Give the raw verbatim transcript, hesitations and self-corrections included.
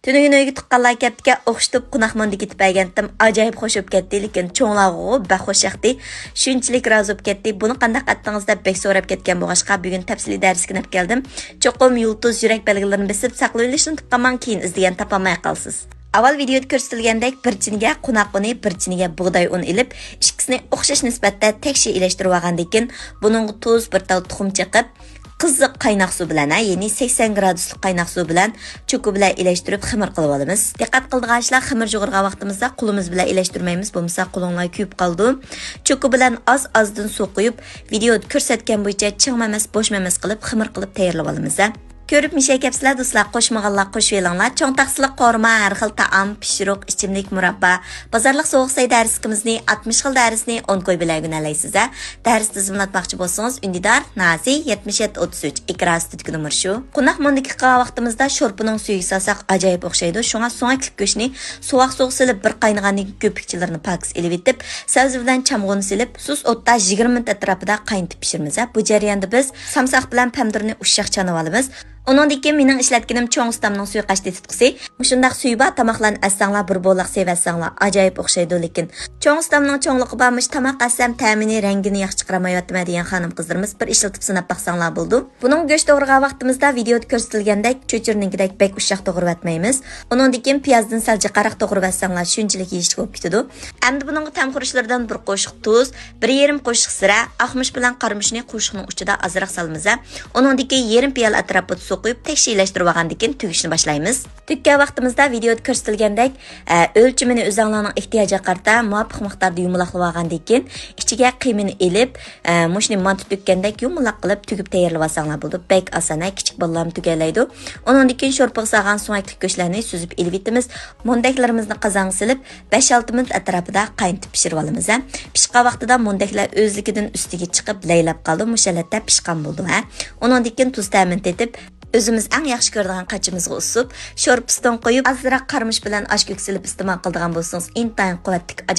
تۈنۈگۈن ئۆيگە تۇغقانلار كەپتىكەن، ئوخشىتىپ قوناق مۇندى كېتىپ بەرگەنتىم. ئاجايىپ خوش بولۇپ كەتتى، لېكىن چوڭلارغۇ بەك خوش ياقتى. شۇنچىلىك رازى بولۇپ كەتتى. بۇنى قانداق ئەتتىڭىز دەپ بەك سوراپ كەتكەن بولغاچقا، بۈگۈن تەپسىلىي دەرسكە ئەپ كەلدىم. چوقۇم يۇلتۇز، يۈرەك بەلگىلىرىنى بېسىپ، ساقلىۋېلىشنى ئۇنتۇپ قالماڭ، كېيىن ئىزدىگەن تاپالماي قالىسىز. ئاۋۋال ۋىدېئودا كۆرسىتىلگەندەك بىر چىنىگە قوناق ئۇنى، بىر چىنىگە بۇغداي ئۇنى ئېلىپ، ئىككىسىنى ئوخشاش نىسبەتتە تەكشى ئىلەشتۈرۈۋالغاندىن كېيىن، بۇنىڭغا تۇز، بىر تال تۇخۇم چېقىپ، قىزىق قايناق سۇ بىلەن، ھە، يەنى سەكسەن گرادۇسلۇق قايناق سۇ بىلەن چوكا بىلەن ئىلەشتۈرۈپ خېمىر قىلىۋالىمىز. دىققەت قىلىدىغان ئىشلار، خېمىر يۇغۇرغان ۋاقتىمىزدا قولىمىز بىلەن ئىلەشتۈرمەيمىز، بولمىسا قولۇڭلار كۆيۈپ قالىدۇ. چوكا بىلەن ئاز-ئازدىن سۇ قۇيۇپ، ۋىدېئودا كۆرسەتكەن بويىچە چىڭمۇ ئەمەس، بوشمۇ ئەمەس قىلىپ خېمىر قىلىپ تەييارلىۋالىمىز، ھە. كۆرۈپ مىشەي كەپسىلەر دوستلار، قوشمىغانلار قوشۇۋېلىڭلار. چوڭ تاقسىلىق قورۇما، ھەر خىل تائام، پىشۇرۇق، ئىچىملىك، مۇراببا، بازارلىق سوغۇق سەي دەرسلىكىمىزنى، ئاتمىش خىل دەرسنى ئون كوي بىلەن ئۆگىنەلەيسىز، ھە. دەرس تىزىملاتماقچى بولسىڭىز، ئۈندىدار، نازى، يەتمىش يەتتە ئوتتۇز ئۈچ، ئېكران ئۈستىدىكى نومۇر شۇ. قوناق مۇندىكى قىلغان ۋاقتىمىزدا شورپىنىڭ سۈيىگە سالساق ئاجايىپ ئوخشايدۇ. شۇڭا سۆڭەكلىك گۆشنى سوغۇق سۇغا سېلىپ، بىر قاينىغاندىن كېيىن كۆپۈكچىلىرىنى پاكىز ئېلىۋېتىپ، سەۋزە بىلەن چامغۇنى سېلىپ، سۇس ئوتتا يىگىرمە مىنۇت ئەتراپىدا قاينىتىپ پىشۇرىمىز، ھە. بۇ جەرياندا بىز سامساق بىلەن پەمىدۇرنى ئۇششاق چانىۋالىمىز. ئۇنىڭدىن كېيىن مېنىڭ ئىشلەتكىنىم چوڭ ئۇستامنىڭ سۇيىقاش تېتىتقۇسى. مۇشۇنداق سۈيى بار تاماقلارنى ئەتسەڭلار، بىر بولاق سېۋەتسەڭلار، ئاجايىپ ئوخشايدۇ. لېكىن چوڭ ئۇستامنىڭ چوڭلۇقى بار، مۇشۇ تاماق ئەتسەم تەمىنى، رەڭگىنى ياخشى چىقىرالمايۋاتىمەن دېگەن خانىم قىزلىرىمىز بىر ئىشلىتىپ سىناپ باقساڭلار بولىدۇ. بۇنىڭ گۆش توغرىغان ۋاقتىمىزدا ۋىدېئودا كۆرسىتىلگەندەك چۆچۈرىنىڭكىدەك بەك ئۇششاق توغرىۋەتمەيمىز. ئۇنىڭدىن كېيىن پىيازدىن سەل جىقراق توغرىۋەتسەڭلار شۇنچىلىك يېيىشلىك بولۇپ كېتىدۇ. ئەمدى بۇنىڭغا تەم خۇرۇچلىرىدىن بىر قوشۇق تۇز، بىر يېرىم قوشۇق زىرە، ئاقمۇچ بىلەن قارىمۇچنى قوشۇقنىڭ ئۇچىدا ئازراق سالىمىز، ھە. ئۇنىڭدىن كېيىن يېرىم پىيالە ئەتراپىدا سۇ قۇيۇپ، تەكشى ئىلەشتۈرۈۋالغاندىن كېيىن تۈگۈشنى باشلايمىز. تۈگكەن ۋاقتىمىزدا ۋىدېئودا كۆرسىتىلگەندەك، ئە، ئۆلچىمىنى ئۆزۈڭلارنىڭ ئېھتىياجىغا قارىتا مۇۋاپىق مىقداردا يۇمىلاقلىۋالغاندىن كېيىن، ئىچىگە قىيمىنى ئېلىپ، ئە، مۇشۇنى مانتا تۈگكەندەك يۇمىلاق قىلىپ تۈگۈپ تەييارلىۋالساڭلار بولىدۇ. بەك ئاسان، ھە، كىچىك بالىلارمۇ تۈگەلەيدۇ. ئۇنىڭدىن كېيىن شورپىغا سالغان سۆڭەكلىك گۆشلەرنى سۈزۈپ ئېلىۋېتىمىز. مۇندەكلىرىمىزنى قازانغا سېلىپ، بەش-ئالتە مىنۇت ئەتراپىدا قاينىتىپ پىشۇرۇۋالىمىز، ھە. پىشقان ۋاقتىدا مۇندەكلەر ئۆزلۈكىدىن ئۈستىگە چىقىپ، لەيلەپ قالىدۇ. مۇشۇ ھالەتتە پىشقان بولىدۇ، ھە. ئۇنىڭدىن كېيىن تۇز تەمىنى تېتىپ، ئۆزىمىز ئەڭ ياخشى كۆرىدىغان قاچىمىزغا ئۇسۇپ، شورپىسىدىن قويۇپ، ئازراق قارىمۇچ بىلەن ئاش كۆكى سېلىپ ئىستېمال قىلىدىغان بولسىڭىز، ئىنتايىن قۇۋۋەتلىك،